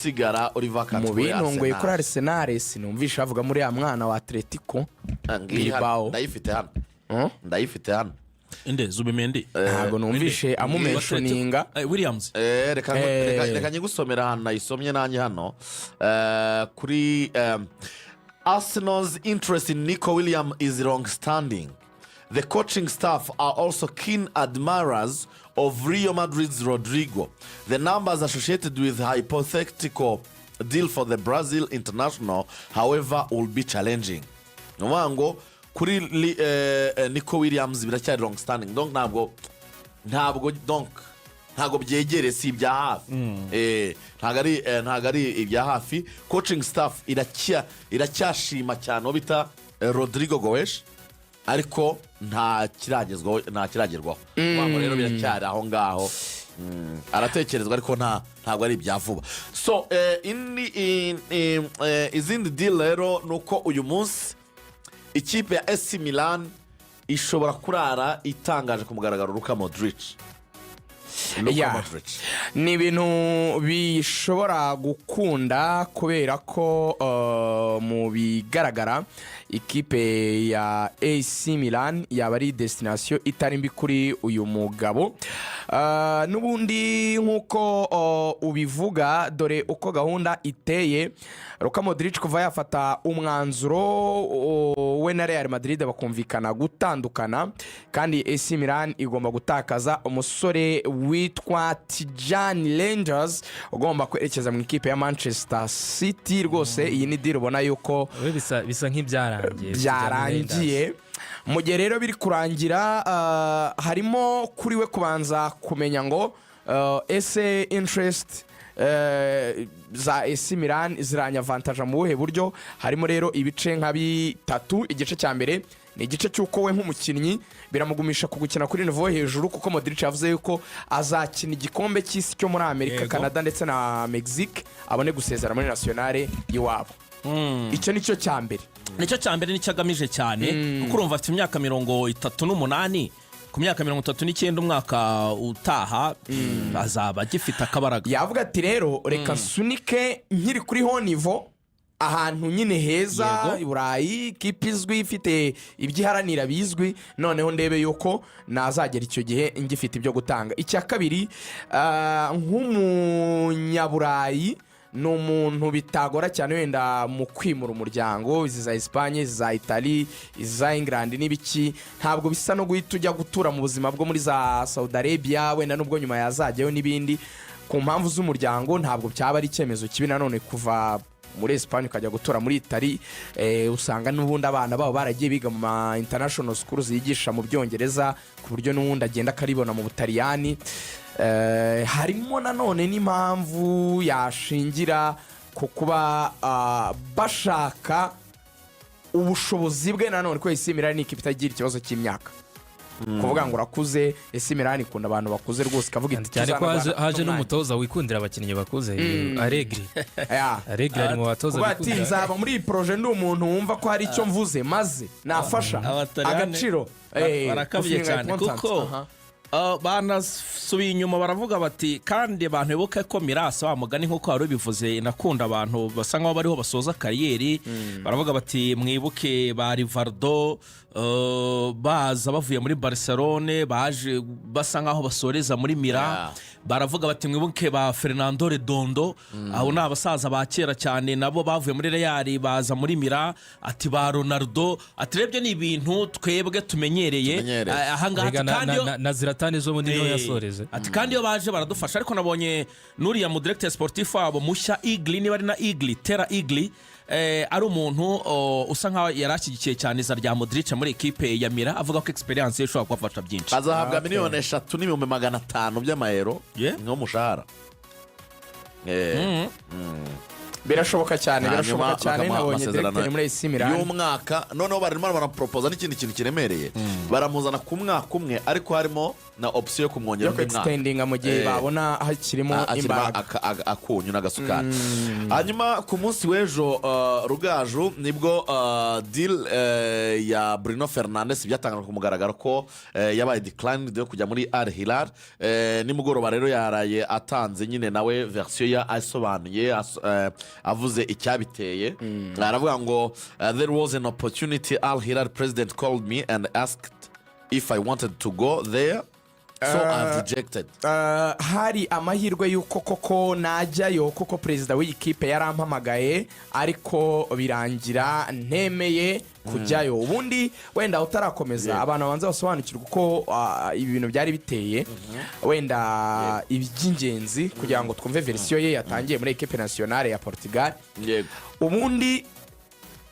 Usigara uri vacant Mu kuri bintunguye kuri Arsenal. Arsenal, sinumvisha bavuga muri ya mwana wa Atletico Ah, ngiyi hano, Bilbao. Ndayifite hano, ndayifite hano. Inde? Zubimendi? Ntabwo numvishe amumentioninga. Williams. Reka reka nyigusomera ahantu nayisomye nanjye hano. Kuri Arsenal's interest in Nico Williams is long standing. The coaching staff are also keen admirers of Real Madrid's Rodrigo. The numbers associated with hypothetical deal for the Brazil international, however, will be challenging. Ni ukuvuga ngo kuri Nico Williams biracyari long standing, donc ntabwo donc ntabwo byegereye, si ibya hafi. Ntabwo ari ibya hafi. Coaching staff iracyashima cyane uwo bita Rodrigo Goes, ariko nta kiragezwaho, nta kiragerwaho. Ukuvuga ngo rero biracyari aho ngaho. Aratekerezwa ariko ntabwo ari ibya vuba. So izindi deal rero ni uko uyu munsi ikipe ya AC Milan ishobora kurara itangaje ku mugaragaro Luka Modric, Luka Modric. Ni ibintu bishobora gukunda kubera ko mu bigaragara ikipe ya AC Milan yaba ari destination itari mbi kuri uyu mugabo. N'ubundi nk'uko ubivuga, dore uko gahunda iteye: Luka Modric kuva yafata umwanzuro we na Real Madrid bakumvikana gutandukana, kandi AC Milan igomba gutakaza umusore witwa Tijjani Reijnders ugomba kwerekeza mu ikipe ya Manchester City. Rwose iyi ni deal ubona yuko We bisa nk'ibyarangiye. Byarangiye. Mu gihe rero biri kurangira, harimo kuri we kubanza kumenya ngo ese interest za AC Milan ziranyavantaja mu buhe buryo? Harimo rero ibice nka bitatu. Igice cya mbere ni igice cy'uko we nk'umukinnyi biramugumisha ku gukina kuri niveau yo hejuru, kuko Modric yavuze yuko azakina igikombe cy'isi cyo muri Amerika, Canada ndetse na Mexique, abone gusezera muri nationale y'iwabo. Icyo ni cyo cya mbere. Nicyo cya mbere, nicyo agamije cyane, kuko urumva afite imyaka 38. Ku myaka 39 umwaka utaha azaba agifite akabaraga. Yavuga ati: "Rero reka nsunike nkiri kuri haut niveau, ahantu nyine heza i Burayi, ikipe izwi ifite ibyo iharanira bizwi, noneho ndebe yuko nazagera icyo gihe ngifite ibyo gutanga." Icya kabiri, nk'umunyaburayi ni umuntu bitagora cyane wenda mu kwimura umuryango. Izi za Esipanye, izi za Itali, izi za England n'ibiki, ntabwo bisa no guhita ujya gutura mu buzima bwo muri za Saudi Arabia wenda, nubwo nyuma yazajyayo n'ibindi ku mpamvu z'umuryango. Ntabwo byaba ari icyemezo kibi nanone kuva muri Esipanye ukajya gutura muri Itali. Usanga n'ubundi abana babo baragiye biga mu ma international schools yigisha mu Byongereza, ku buryo n'ubundi agenda akaribona mu Butaliyani. Harimo nanone n'impamvu yashingira ku kuba bashaka ubushobozi bwe nanone, ko AC Milan ni ikipe itagira ikibazo cy'imyaka, kuvuga ngo urakuze. AC Milan ikunda abantu bakuze rwose, ikavuga iti Cyane ko haje, "Tuzanarwana haje n'umwanya." n'umutoza wikundira abakinnyi bakuze, Allegri. Allegri ari mu batoza Kuba ati bikundira. "Nzaba muri iyi projet ndi umuntu wumva ko hari icyo mvuze, maze nafasha Abataliyani agaciro." Barakabye Gufinga cyane important. kuko banasubiye inyuma baravuga bati kandi abantu bibuke ko Milan, wa mugani nk'uko wari ubivuze, inakunda abantu basa nkaho bariho basoza carrière. Baravuga bati: "Mwibuke ba Rivaldo, baza bavuye muri Barcelone, baje basa nkaho basoreza muri Milan." Baravuga bati: "Mwibuke ba Fernando Redondo, abo ni abasaza ba kera cyane, nabo bavuye muri Real baza muri Milan." Ati: "Ba Ronaldo." Ati: "Rebye ni ibintu twebwe tumenyereye." Tumenyereye. Ahangaha ati, Erega kandi na Zlatan ejo bundi niho yasoreje. Ati: "Kandi iyo baje baradufasha." Ariko nabonye n'uriya mu directeur sportif wabo mushya Igli, niba ari na Igli Tera Igli, ari umuntu usa nkaho yari ashyigikiye cyane iza rya Modric muri ekipe ya Milan, avuga ko experience ye ishobora kubafasha byinshi. Azahabwa 3,500,000 by'amayero nk'umushahara. Birashoboka cyane, birashoboka Hanyuma cyane. bakamuha Nabonye amasezerano directeur muri AC Milan y'umwaka. Noneho barimo baraporopoza n'ikindi kintu kiremereye: baramuzana ku mwaka umwe, ariko harimo na option yo kumwongera Yo undi mwaka. kwextendinga mu gihe babona hakirimo Akirimo imbaraga. Akunyu n'agasukari. Hanyuma ku munsi w'ejo, Rugaju, nibwo deal ya Bruno Fernandes byatangajwe ku mugaragaro ko yabaye declined yo kujya muri Al Hilal. Nimugoroba rero yaraye atanze nyine nawe version ya asobanuye, avuze icyabiteye. Aravuga ngo "There was an opportunity. Al Hilal president called me and asked if I wanted to go there, so I've rejected." Hari amahirwe y'uko koko najyayo, kuko perezida w'iyi kipe yarampamagaye, ariko birangira ntemeye kujyayo. Ubundi wenda utarakomeza, abantu babanza basobanukirwa uko ibi bintu byari biteye, wenda iby'ingenzi kugira ngo twumve version ye yatangiye muri équipe nationale ya Portugal. Ubundi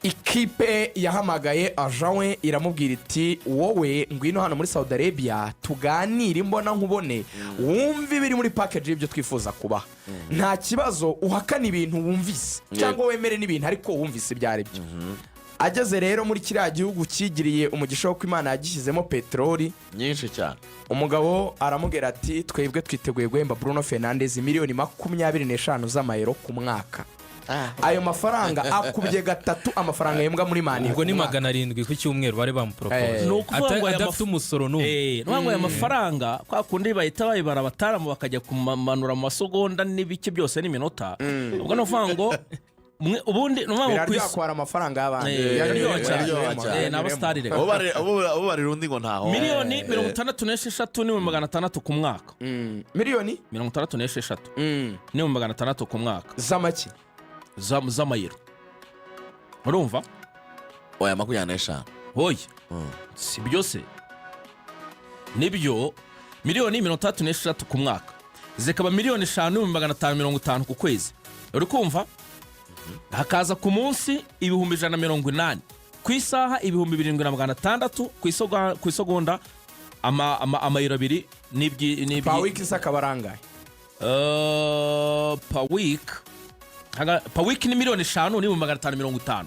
ikipe yahamagaye agent we, iramubwira iti: "Wowe ngwino hano muri Saudi Arabia tuganire imbona nkubone, wumve ibiri muri package y'ibyo twifuza kubaha. Nta kibazo, uhakana ibintu wumvise cyangwa wemere n'ibintu, ariko wumvise ibyo ari byo." Ageze rero muri kiriya gihugu cyigiriye umugisha wo ko Imana yagishyizemo peteroli nyinshi cyane, umugabo aramubwira ati: "Twebwe twiteguye guhemba Bruno Fernandes miliyoni 25 z'amayero ku mwaka." Ayo mafaranga akubye gatatu amafaranga ahembwa muri Man U. Ubwo ni 700 ku cyumweru bari bamuporopoje. Ni ukuvuga ngo aya Adafite umusoro n'umwe. Ni ukuvuga ngo aya mafaranga, kwa kundi bahita bayibara abataramu bakajya kumanura mu masegonda n'ibiki byose n'iminota, ubwo ni ukuvuga ngo ubundi ni ukuvuga ngo ku Biraryoha isi kubara amafaranga y'abandi. Biraryoha cyane. Biraryoha cyane. Ni abasitari reka. Abo barira undi ngo ntaho. Miliyoni 66,600 ku mwaka. Miliyoni 66,600 ku mwaka. Z'amaki? Z'amayero, urumva? Oya, 25. Oya, si byo se? Nibyo, miliyoni 66 ku mwaka zikaba miliyoni 5,550,000 ku kwezi, uri kumva? Hakaza ku munsi 180,000, ku isaha 7,600, ku isegonda amayero abiri n'ibyi. Per week se akaba arangaye? Per week per week ni miliyoni 5,550,000.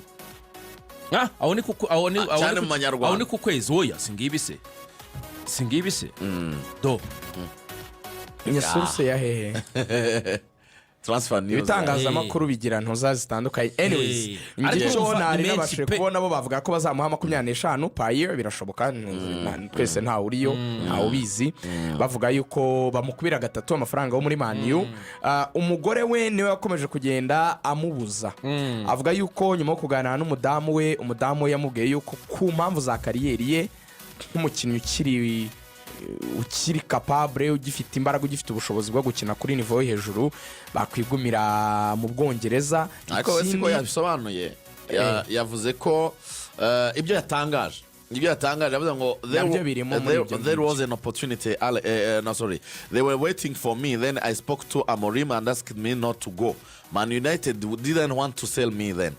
Aho ni ku aho ni aho Cyane ni mu manyarwanda. Aho ni ku kwezi. Oya, si ngibi se? Si ngibi se do? Ni source ya hehe? Transfer News. Ibitangazamakuru bigira ntuza zitandukanye. Anyways, Ariko njye urumva ni nari menshi nabashije pe. kubona bo bavuga ko bazamuha 25 per year. Birashoboka, twese ntawe uriyo, ntawe ubizi. Bavuga yuko bamukubira gatatu amafaranga yo muri Man U. Umugore we niwe wakomeje kugenda amubuza. Avuga yuko nyuma yo kuganira n'umudamu we, umudamu we yamubwiye yuko ku mpamvu za carrière ye nk'umukinnyi ukiri capable, ugifite imbaraga, ugifite ubushobozi bwo gukina kuri niveau yo hejuru, bakwigumira mu Bwongereza. Ariko we siko Ikindi- yabisobanuye. Yavuze ko ibyo yatangaje, yavuze ngo Nabyo birimo muri ibyo there ngibyo. was an opportunity, no, sorry, they were waiting for me. Then I spoke to Amorim and asked me not to go. Man United didn't want to sell me then."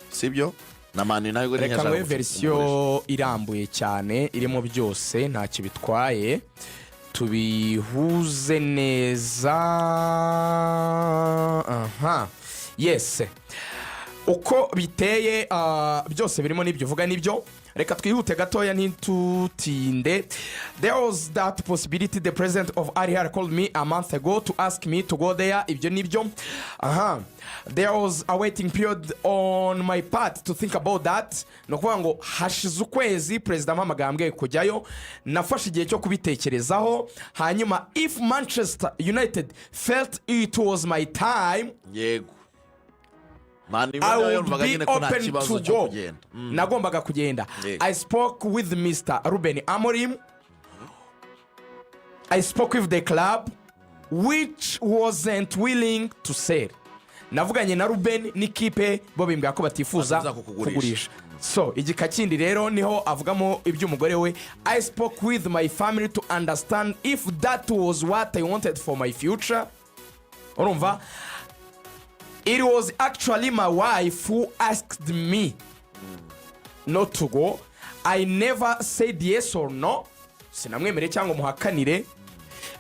Sibyo? Na Man United Reka ntiyashaka nguhe kumugurisha. version irambuye cyane irimo byose, ntacyo bitwaye, tubihuze neza. Aha, yes, uko biteye, byose birimo n'ibyo uvuga nibyo. Reka twihute gatoya ntitutinde. "There was that possibility. The president of Al Hilal called me a month ago to ask me to go there." Ibyo nibyo. Aha, "There was a waiting period on my part to think about that." Ni ukuvuga ngo hashize ukwezi perezida ampamagaye ambwiye kujyayo, nafashe igihe cyo kubitekerezaho. Hanyuma "If Manchester United felt it was my time, Man I U would yumvaga be nyine ko nta open kibazo to cyo go." kugenda. Nagombaga kugenda. "I spoke with Mr. Ruben Amorim. I spoke with the club, which wasn't willing to sell." Navuganye na Ruben n'ikipe, bo bimbwira ko batifuza Batifuza kukugurisha. kugurisha. So igika kindi rero niho avugamo iby'umugore we. "I spoke with my family to understand if that was what I wanted for my future." Urumva, "It was actually my wife who asked me not to go. I never said yes or no." Sinamwemereye cyangwa muhakanire.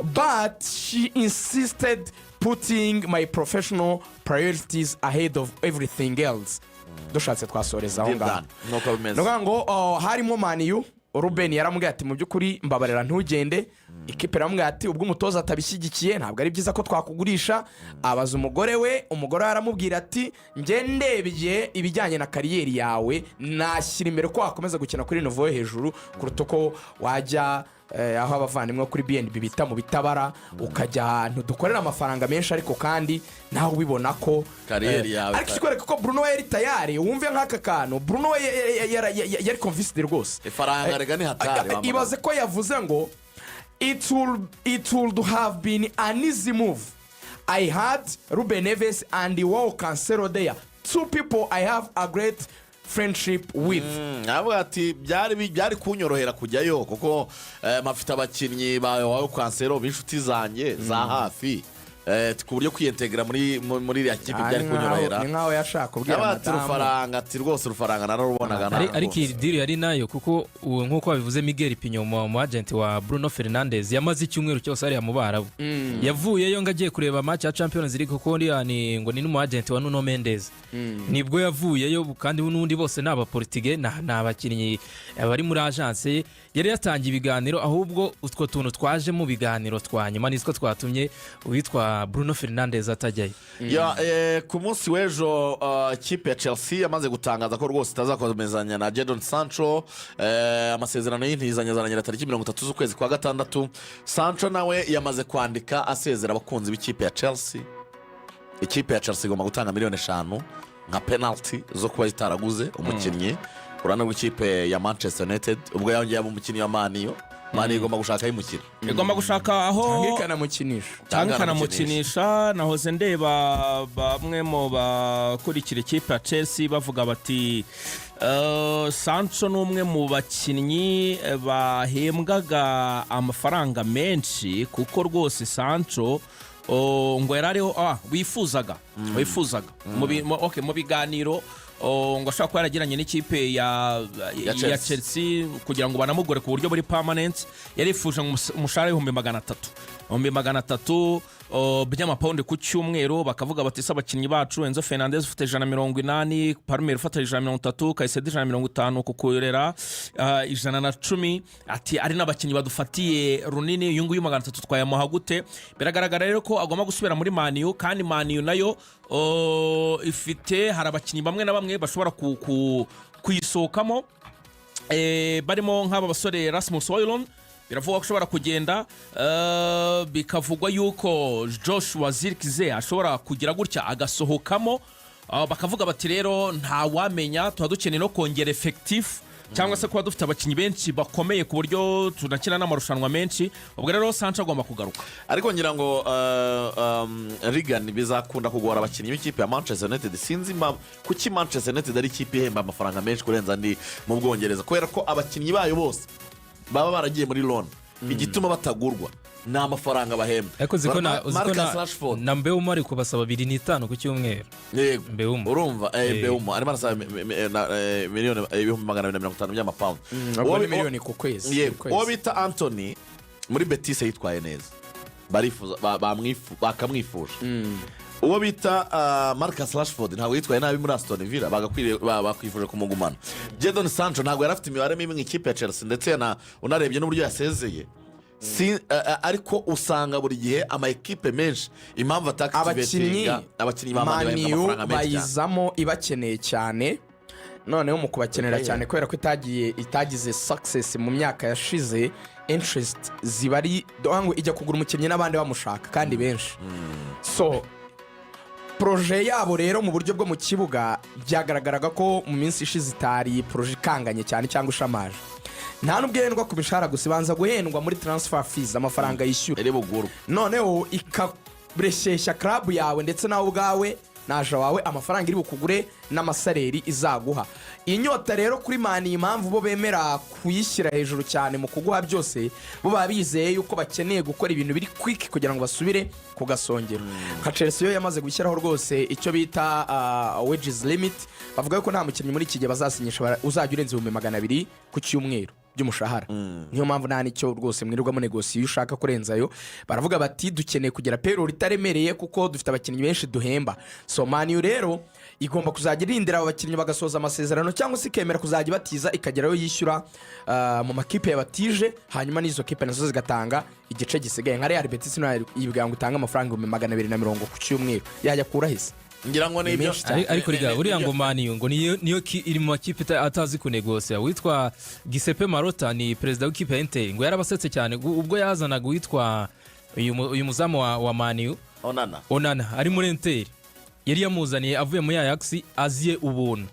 "But she insisted, putting my professional priorities ahead of everything else." Dushatse twasoreza aho Deal ngaho. done. Nuko bimeze. Ni ukuvuga ngo harimo Man U, Ruben yaramubwiye ati: "Mu by'ukuri mbabarira ntugende." Ikipe iramubwira ati: "Ubwo umutoza atabishyigikiye, ntabwo ari byiza ko twakugurisha." Abaza umugore we, umugore we aramubwira ati: "Njye ndebye ibijyanye na carrière yawe, nashyira imbere ko wakomeza gukina kuri niveau yo hejuru kuruta uko wajya aho abavandimwe kuri BNB bita mu bitabara, ukajya ahantu dukorera amafaranga menshi, ariko kandi nawe ubibona ko Carrière yawe ariko ikikwereka ko Bruno we yari tayari. Wumve nk'aka kantu, Bruno we yari convinced rwose. Ifaranga rega ni hatari wa mugabo. Ibaze ko yavuze ngo it would have been an easy move. I had Ruben Neves and Joao Cancelo there, two people I have a great friendship with." Aravuga ati: Byari kunyorohera kujyayo kuko mpafite abakinnyi ba Joao Cancelo b'inshuti zanjye za hafi, ku buryo kwiyentegera muri iriya kipe byari kunyorohera." Ni nkaho yashaka kubwira Aravuga ati: madamu. "Urufaranga," ati, "rwose urufaranga nararubonaga." Ariko iyi deal yari nayo, kuko uwo nk'uko babivuze, Miguel Pinho, mu agent wa Bruno Fernandes, yamaze icyumweru cyose hariya mu Barabu. Yavuyeyo ngo agiye kureba match ya Champions League, kuko uriya ni ngo ni n'umu agent wa Nuno Mendes. Nibwo yavuyeyo, kandi n'ubundi bose ni Abaportige, ni abakinnyi bari muri agence ye. Yari yatangiye ibiganiro, ahubwo utwo tuntu twaje mu biganiro twa nyuma nitwo twatumye uwitwa Bruno Fernandes atajyayo. Ya, ku munsi w'ejo ikipe ya Chelsea yamaze gutangaza ko rwose itazakomezanya na Jadon Sancho. Amasezerano y'intizanyo azarangira tariki 30 z'ukwezi kwa gatandatu. Sancho nawe yamaze kwandika asezera abakunzi b'ikipe ya Chelsea. Ikipe ya Chelsea igomba gutanga miliyoni 5 nka penalty zo kuba itaraguze umukinnyi. Ku ruhande rw'ikipe ya Manchester United, ubwo yongeye aba umukinnyi wa Man U, Man U igomba gushaka ayimukira. Igomba gushaka aho cyangwa ikanamukinisha. Cyangwa ikanamukinisha. Nahoze ndeba bamwe mu bakurikira ikipe ya Chelsea bavuga bati: "Sancho ni umwe mu bakinnyi bahembwaga amafaranga menshi," kuko rwose Sancho, oh, ngo yari ariho wifuzaga okay, mu biganiro, oh, ngo ashobora kuba yaragiranye n'ikipe ya Chelsea. Chelsea kugira ngo banamugure ku buryo buri permanent, yarifuje umushahara w'ibihumbi 300, 300,000, oh, by'amapawundi ku cyumweru. Bakavuga bati: "Se abakinnyi bacu, Enzo Fernandez ufite 180, Palmer ufite 130, Caicedo 150, Cucurella 110," ati ari n'abakinnyi badufatiye runini, uyu nguyu 300 twayamuha gute? Biragaragara rero ko agomba gusubira muri Man U, kandi Man U nayo, oh, ifite hari abakinnyi bamwe na bamwe bashobora kuyisohokamo, barimo nk'aba basore Rasmus Hojlund biravugwa ko ashobora kugenda, bikavugwa yuko Joshua Zirkzee ashobora kugira gutya agasohokamo. Bakavuga bati: "Rero ntawamenya, tuba dukeneye no kongera effectif cyangwa se kuba dufite abakinnyi benshi bakomeye ku buryo tunakina n'amarushanwa menshi." Ubwo rero Sancho agomba kugaruka. Ariko ngira ngo Regan, bizakunda kugora abakinnyi b'ikipe ya Manchester United. Sinzi impamvu, kuki Manchester United ari ikipe ihemba amafaranga menshi kurenza andi mu Bwongereza? Kubera ko abakinnyi bayo bose baba baragiye muri loan. Igituma batagurwa ni amafaranga bahembwa. Ariko uzi ko na uzi ko Marcus na Rashford na Mbeumo ari kubasaba 2.5 ku cyumweru. Yego. Mbeumo. Urumva, Mbeumo arimo arasaba miliyoni 250,000 by'amapawundi. Ubwo Uwo ni miliyoni ku kwezi. Yego. Ku kwezi. Uwo bita Antony muri Betis yitwaye neza, barifuza bakamwifuje. Uwo bita Marcus Rashford ntabwo yitwaye nabi muri Aston Villa, bakwifuje kumugumana. Jadon Sancho ntabwo yari afite imibare mibi mu ikipe ya Chelsea, ndetse unarebye n'uburyo yasezeye si, ariko usanga buri gihe ama ekipe menshi impamvu abakinnyi atactivatinga abakinnyi ba Man U bahembwa Man U amafaranga menshi cyane. Bayizamo ibakeneye cyane. Noneho mu kubakenera cyane, kubera ko itagize success mu myaka yashize, interest ziba ari ngo ijya kugura umukinnyi n'abandi bamushaka kandi benshi. So projet yabo rero mu buryo bwo mu kibuga byagaragaraga ko mu minsi ishize itari projet ikanganye cyane cyangwa ishamaje. Nta n'ubwo ihendwa ku mishahara gusa, ibanza guhendwa muri transfer fees, amafaranga yishyura. Iri bugurwe. Noneho ikareshyeshya club yawe, ndetse nawe ubwawe naje wawe, amafaranga iri bukugure n'ama salaire izaguha. Inyota rero kuri Man U, impamvu bo bemera kuyishyira hejuru cyane mu kuguha byose, bo baba bizeye yuko bakeneye gukora ibintu biri quick kugira ngo basubire ku gasongero. Nka Chelsea yo yamaze gushyiraho rwose icyo bita wages limit. Bavuga yuko nta mukinnyi muri iki gihe bazasinyisha uzajya urenza 200,000 ku cyumweru. by'umushahara. Niyo mpamvu nta n'icyo rwose mwirirwamo négocier. Iyo ushaka kurenzayo, baravuga bati: "Dukeneye kugira payroll itaremereye kuko dufite abakinnyi benshi duhemba." So Man U rero igomba kuzajya irindira abo bakinnyi bagasoza amasezerano, cyangwa se ikemera kuzajya ibatiza, ikagerayo yishyura mu makipe yabatije, hanyuma n'izo kipe nazo zigatanga igice gisigaye. Nka Real Betis nayo yibwira ngo itange amafaranga 220,000 ku cyumweru, yajya kura hese? Ngira ngo ni Ni ibyo. menshi cyane. Ariko riga buriya ngo Man U ngo niyo iri mu makipe atazi kunegosiya. Witwa Giuseppe Marotta ni perezida w'ikipe ya Inter, ngo yarabasetse cyane ubwo yazanaga uwitwa uyu muzamu wa Man U. Onana. Onana ari muri Inter, yari yamuzaniye avuye muri Ajax aziye ubuntu.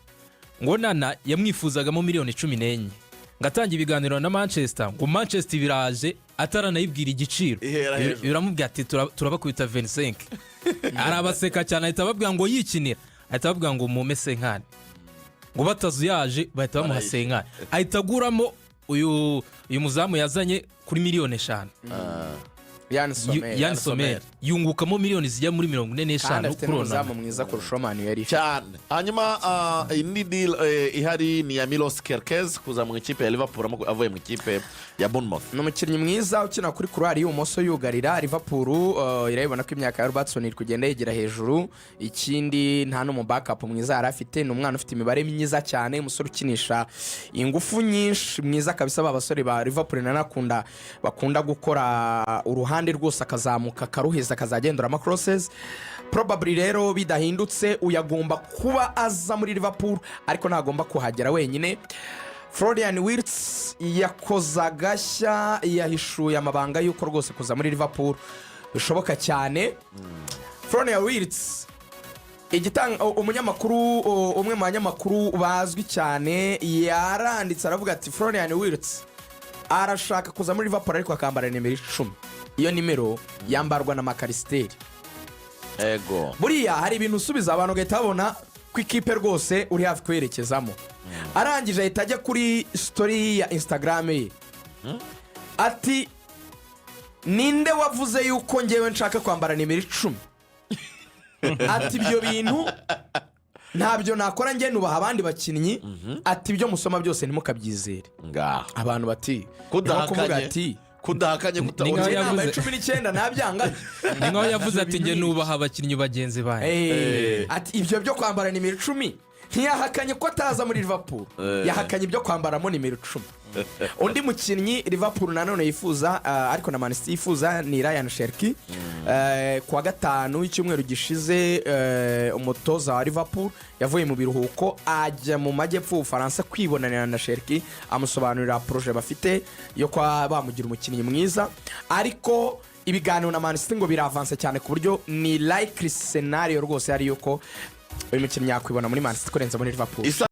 Ngo Onana yamwifuzagamo miliyoni 14, ngo atange ibiganiro na Manchester, ngo Manchester biraje ataranayibwira igiciro. Ihera hejuru. Biramubwira ati: "Turabakubita 25." Arabaseka cyane, ahita ababwira ngo yikinira, ahita ababwira ngo mume cinquante. Ngo batazuyaje bahita bamuha cinquante, ahita aguramo uyu muzamu yazanye kuri miliyoni 5. Yann Sommer. Yann Sommer yungukamo miliyoni zijya muri mirongo ine Kandi n'eshanu afite kuri n'umuzamu Onana. mwiza kurusha Man U yari ifite. Cyane. Hanyuma indi deal ihari ni iya Milos Kerkez kuza mu ikipe ya Liverpool avuye mu ikipe ya Bournemouth. Ni umukinnyi mwiza ukina kuri couloir y'ibumoso yugarira. Liverpool irabibona ko imyaka ya Robertson iri kugenda yegera hejuru. Ikindi, nta n'umu backup mwiza yari afite. Ni umwana ufite imibare myiza cyane, umusore ukinisha ingufu nyinshi, mwiza kabisa. Ba basore ba Liverpool nanakunda bakunda gukora uruhande rwose, akazamuka akaruheza, akazagendura ama crosses. Probably rero bidahindutse, uyu agomba kuba aza muri Liverpool, ariko ntagomba kuhagera wenyine. Florian Wirtz yakoze agashya, yahishuye amabanga y'uko rwose kuza muri Liverpool bishoboka cyane. Florian Wirtz, umunyamakuru, umwe mu banyamakuru bazwi cyane, yaranditse aravuga ati: "Florian Wirtz arashaka kuza muri Liverpool, ariko akambara nimero 10. Iyo nimero yambarwa na Mac Allister." Ego. Buriya hari ibintu usubiza abantu ugahita babona ko ikipe rwose uri hafi kwerekezamo. Arangije ahita ajya kuri story ya Instagram ye ati: "Ninde wavuze yuko ngewe nshaka kwambara nimero 10?" Ati: "Ibyo bintu ntabyo nakora, njye nubaha abandi bakinnyi." Ati: "Ibyo musoma byose ntimukabyizere." Ngaho. Abantu bati ni nko kuvuga Kudahakanye ati kudahakanye Ni nkaho njye nambaye 19 nabyanga. Ni nkaho yavuze ati: "Njye nubaha abakinnyi bagenzi banjye." Ati ibyo byo kwambara nimero 10, ntiyahakanye ko ataza muri Liverpool, yahakanye ibyo kwambaramo nimero 10. Undi mukinnyi Liverpool nanone yifuza, ariko na Man City yifuza, ni Rayan Cherki. Ku wa gatanu w'icyumweru gishize, umutoza wa Liverpool yavuye mu biruhuko ajya mu majyepfo y'Ubufaransa kwibonanira na Cherki, amusobanurira projet bafite yo kuba bamugira umukinnyi mwiza. Ariko ibiganiro na Man City ngo biravanse cyane, ku buryo ni likely scenario rwose ari yuko uyu mukinnyi yakwibona muri Man City kurenza muri Liverpool. Isa.